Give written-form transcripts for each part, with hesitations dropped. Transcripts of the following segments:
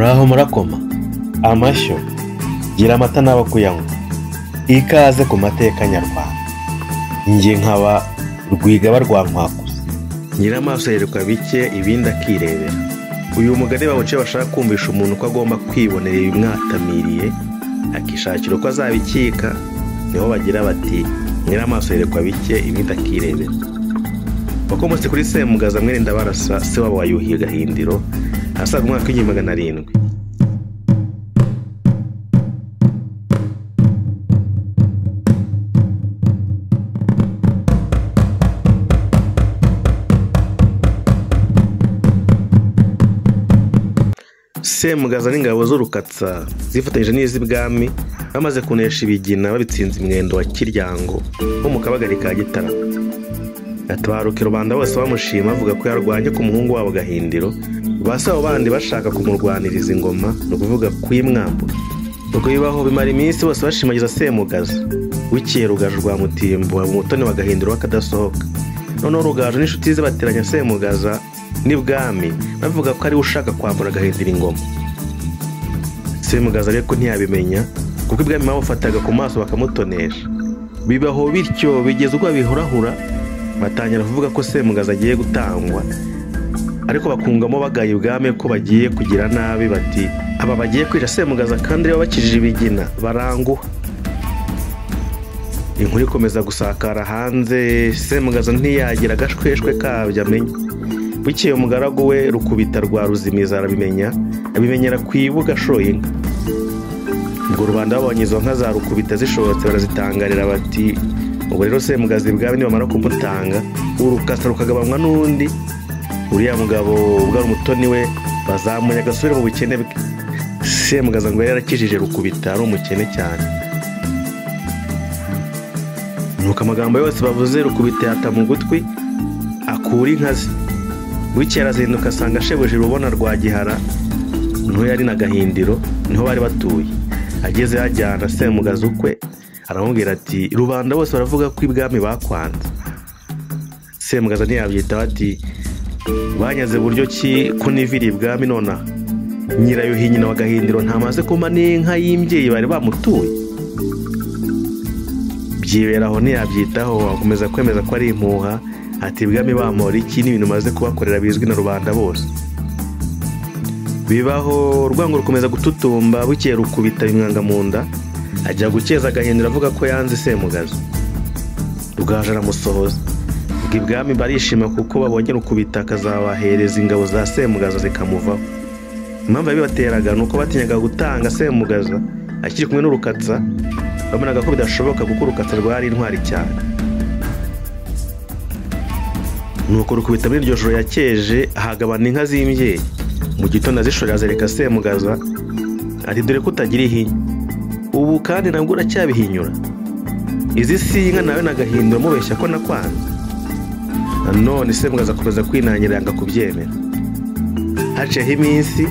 Muraho murakoma amashyo gira amata n'abo kuyanywa ikaze ku mateka nyarwanda. Njye nkaba Rwigaba rwa Nkwakuzi. Nyiramaso yerekwa bike ibindi akirebera. Uyu mugani bawuce bashaka kumvisha umuntu ko agomba kwibonera ibimwatamiriye akishakira uko azabikika. Niho bagira bati nyiramaso yerekwa bike ibindi akirebera. Wakomotse kuri Semugaza mwene Ndabarasa se wabo wa Yuhi Gahindiro asaga umwaka w'1700. Semugaza n'ingabo z'Urukatsa zifatanyije n'iz'ibwami bamaze kunesha ibigina babitsinze imwendo wa Kiryango wo mu Kabagari ka Gitarama. Atabaruka rubanda bose bamushima bavuga ko yarwanye ku muhungu wabo Gahindiro, basabo bandi bashaka kumurwaniriza ingoma, no kuvuga kuyimwambura. Ubwo bibaho bimara iminsi bose bashimagiza Semugaza. Bukeye Rugaju rwa Mutimbo umutoni wa Gahindiro akadasohoka. Noneho Rugaju n'inshuti ze bateranya Semugaza n'ibwami bavuga ko ari ushaka kwambura Gahindiro ingoma. Semugaza ariko ntiyabimenya kuko ibwami bamufataga ku maso bakamutonesha. Bibaho bityo bigeze ubwo babihurahura batangira kuvuga ko Semugaza agiye gutangwa, ariko bakungamo bagaye ibwami ko bagiye kugira nabi, bati aba bagiye kwica Semugaza kandi aribo bakijije ibigina baranguha. Inkuru ikomeza gusakara hanze, Semugaza ntiyagira agashweshwe kabyo amenya. Bukeye umugaragu we Rukubita rwa Ruzimiza arabimenya, abimenyera ku ibuga ashoye inka. Ubwo rubanda babonye izo nka za Rukubita zishotse barazitangarira bati ubwo rero Semugaza ibwami nibamara kumutanga urukasa rukagabanywa n'undi, uriya mugabo ubwo ari umutoni we bazamunya agasubira mu bukene bwe. Semugaza ngo yari yarakijije Rukubita ari umukene cyane. Nuko amagambo yose bavuze Rukubita yata mu gutwi akura inka ze. Bukeye arazinduka asanga shebuja Rubona rwa Gihara niho yari na Gahindiro niho bari batuye. Ageze yajyana Semugaza ukwe aramubwira ati rubanda bose baravuga ko ibwami bakwanze. Semugaza ntiyabyitaho ati banyaze buryo ki ko nivira ibwami nonaha. Nyirayuhi nyina wa Gahindiro ntamaze kumpa n'inka y'imbyeyi bari bamutuye. Byiberaho ntiyabyitaho akomeza kwemeza ko ari impuha, ati ibwami bamora iki n'ibintu maze kubakorera bizwi na rubanda bose. Bibaho urwango rukomeza gututumba. Bukeye Rukubita bimwanga mu nda ajya gukeza Gahindiro avuga ko yanze Semugaza. Rugaju aramusohoza. Ubwo ibwami barishima kuko babonye Rukubita akazabahereza ingabo za Semugaza zikamuvaho. Impamvu yabibateraga ni uko batinyaga gutanga Semugaza akiri kumwe n'Urukatsa, babonaga ko bidashoboka kuko Urukatsa rwari intwari cyane. Nuko Rukubita muri iryo joro yakeje ahagabana inka z'imbyeyi. Mu gitondo azishorera azereka Semugaza ati dore ko utagira ihinya, ubu kandi nabwo uracyabihinyura. Izi si inka nawe na Gahindiro mubeshya ko nakwanze. Nanone Semugaza akomeza kwinangira yanga kubyemera. Haciyeho iminsi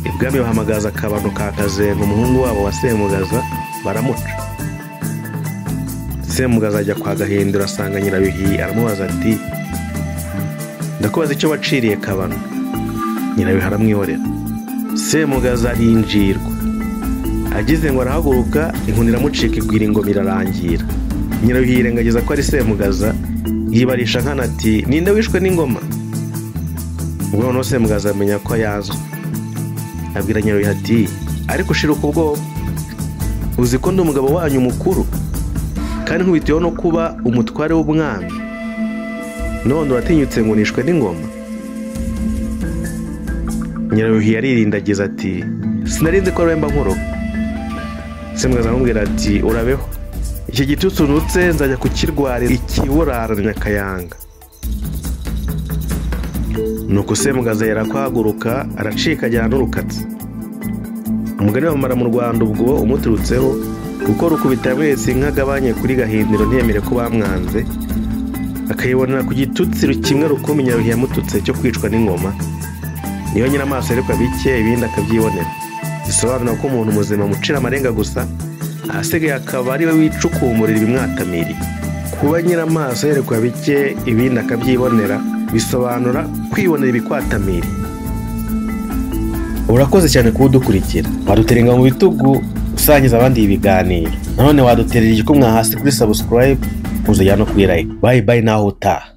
ibwami bahamagaza Akabano ka Kazenga umuhungu wabo wa Semugaza baramuca. Semugaza ajya kwa Gahindiro asanga Nyirayuhi aramubaza ati ndakubaza icyo waciriye Kabano. Nyirayuhi aramwihorera. Semugaza arinjirwa agize ngo arahaguruka inkoni iramucika igwira ingoma irarangira. Nyirayuhi yirengagiza ko ari Semugaza yibarisha nkana ati ninde wishwe n'ingoma. Ubwo noneho Semugaza amenya ko yazwe. Abwira Nyirayuhi ati ariko ushiruka ubwoba, uzi ko ndi umugabo wanyu mukuru kandi nkubitiyeho no kuba umutware w'umwami, none uratinyutse ngo nishwe n'ingoma. Nyirayuhi yaririndagiza ati sinarinzi ko aremba nkuroga. Semugaza aramubwira ati urabeho, iki gitutsi unutse nzajya kukirwarira ikiburara Nyakayanga. Nuko Semugaza yarakuhaguruka aracika ajyana n'Urukatsa. Umugani wamara mu Rwanda ubwo umuturutseho kuko Rukubita yamweretse inka agabanye kuri Gahindiro ntiyemere ko bamwanze, akayibonera ku gitutsi kimwe rukumbi Nyirayuhi yamututse cyo kwicwa n'ingoma. Niyo nyiramaso yerekwa bike ibindi akabyibonera. Bisobanura ko umuntu muzima amucira amarenga gusa, ahasigaye akaba ari we wicukumurira ibimwatamiriye. Kuba nyiramaso yerekwa bike ibindi akabyibonera bisobanura kwibonera ibikwatamiriye. Urakoze cyane kuba udukurikira. Waduterenga mu bitugu usangiza abandi ibi biganiro. Nanone waduterera igikumwe hasi kuri subscribe, uzajya no kuri like. Bye bye, naho utaha.